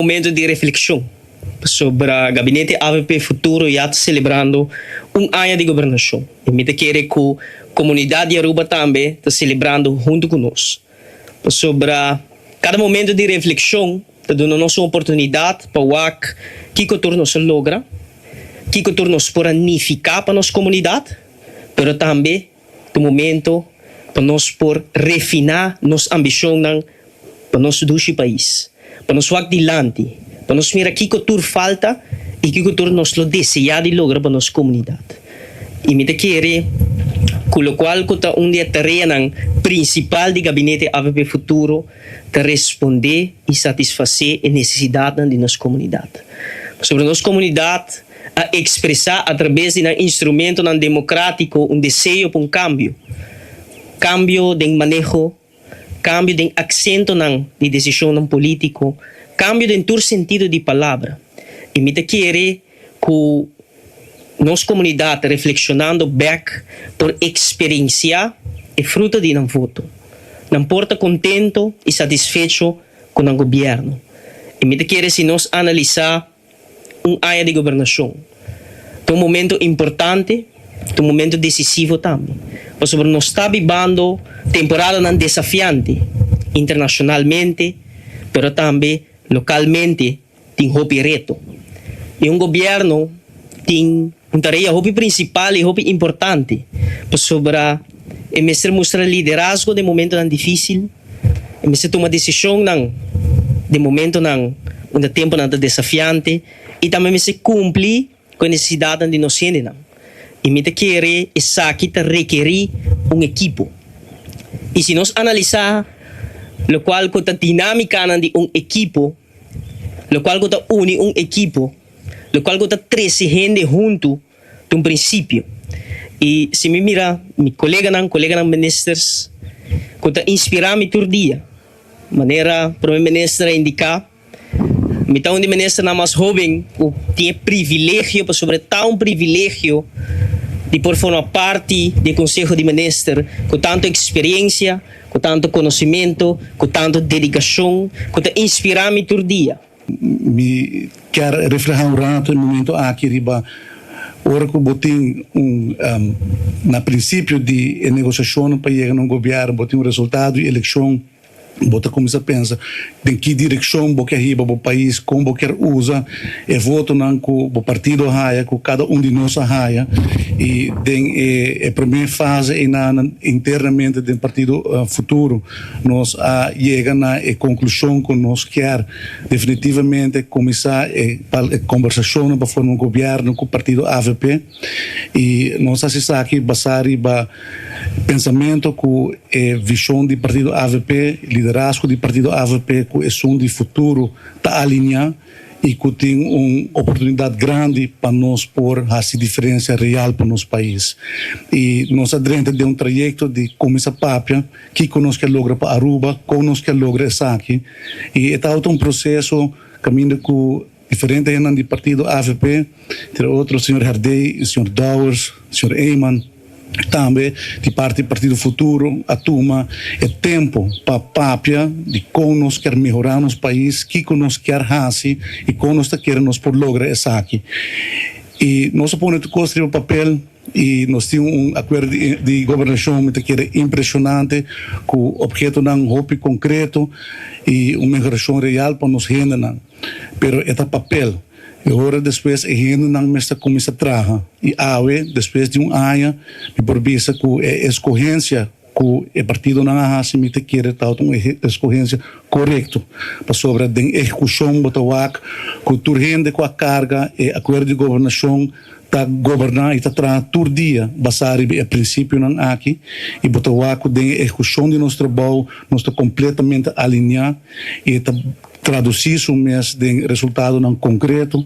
Momento di reflexion pasobra Gabinete avp Futuro ya ta celebrando un aña di gobernacion y mi ta kere cu comunidad di Aruba tambe ta celebrando hunto cu nos pasobra cada momento di reflexion ta duna nos un oportunidad pa wak kico tur nos a logra, kico tur nos por a nifica pa nos comunidad, pero tambe ta un momento pa nos por refiná nos ambicionnan pa nos dushi pais, pa nos wak dilanti, pa nos mira kico tur falta y kico tur nos lo deseá di logra pa nos comunidad. Y mi ta kere cu locual cu ta un di e tareanan principal di Gabinete avp Futuro ta respondé y satisfacé e necesidadnan di nos comunidad. Pasobra nos comunidad a expresá atrabes di nan instrumentonan democrático un deseo pa un cambio. Cambio den maneho, cambio den accentonan di decisionnan político, cambio den tur sentido di palabra. Y mi ta kere cu nos comunidad reflexionando bek por experiencia e fruta di nan voto. Nan por ta contento y satisfecho cu nan gobierno. Y mi ta kere si nos analisa un aña di gobernacion, ta un momento importante, ta un momento decisivo tambe, pasobra nos ta bibando temporadanan desafiante internacionalmente, pero tambe localmente tin hopi reto. Y un gobierno tin un tarea hopi principal y hopi importante, pasobra e mester mustra liderazgo den momentonan dificil, e mester tuma decisionnan den momentonan unda temponan ta desafiante y tambe mester cumpli cu e necesidadnan di nos hendenan. Y mi ta kere esaki ta rekeri un ekipo. Y si nos analisa locual cu ta dinamicanan di un ekipo, locual cu ta uni un ekipo, locual cu ta trece hende hunto ta un principio. Y si mi mira mi coleganan, coleganan ministers, cu ta inspira mi tur dia, manera Prome Minister a indica, mi ta un di ministernan mas hoben cu tin e privilegio, pasobra ta un privilegio di por forma parti di e Conseho di Minister cu tanto experiencia, cu tanto conocimento, cu tanto dedicacion, cu ta inspira mi tur dia. Mi kier refleha un rato e momento aki riba ora cu bo tin un, na principio di e negociacionnan pa yega na un gobierno, bo tin un resultado di eleccion, bo ta cuminsa pensa den ki direccion bo kier hiba bo pais, con bo kier usa e votonan cu bo partido a haya, cu cada un di nos a haya. Y den e prome fase eynan internamente den Partido Futuro nos a yega na e conclusion cu nos kier definitivamente cuminsa e conversacionnan pa forma un gobierno cu partido avp y nos haci esaki basa riba pensamento cu e vision di partido avp, liderazgo di partido avp cu esun di futuro ta alinea y cu tin un oportunidad grandi pa nos por haci diferencia real pa nos pais. Y nos a drenta den un trayecto di cuminsa papia kico nos kier logra pa Aruba, con nos kier logra esaki y e tabata un proceso caminda cu diferente hendenan di partido avp, entre otro señor Herdey, señor Dowers, señor Eman, tambe di parti Partido Futuro a tuma e tempo pa papia di con nos kier mehora nos pais, kico nos kier haci y con nos ta kere nos por logra esaki. Y nos a pone tur cos riba papel y nos tin un acuerdo di gobernacion mi ta kere impresionante cu obhetonan hopi concreto y un mehoracion real pa nos hendenan. Pero e ta papel. E ora despues e hendenan mester cuminsa traha. Y awe, despues di un aña, mi por bisa cu e escogencia cu e partidonan a haci mi ta kere tabata un escogencia corecto. Pasobra den ehecucion bo ta wak cu tur hende cu a carga e acuerdo di gobernacion ta goberna y ta traha tur dia basa riba e principionan aki y bo ta wak cu den e ehecucion di nos trabou nos ta completamente alinea y e ta traduci su mes den resultadonan concreto.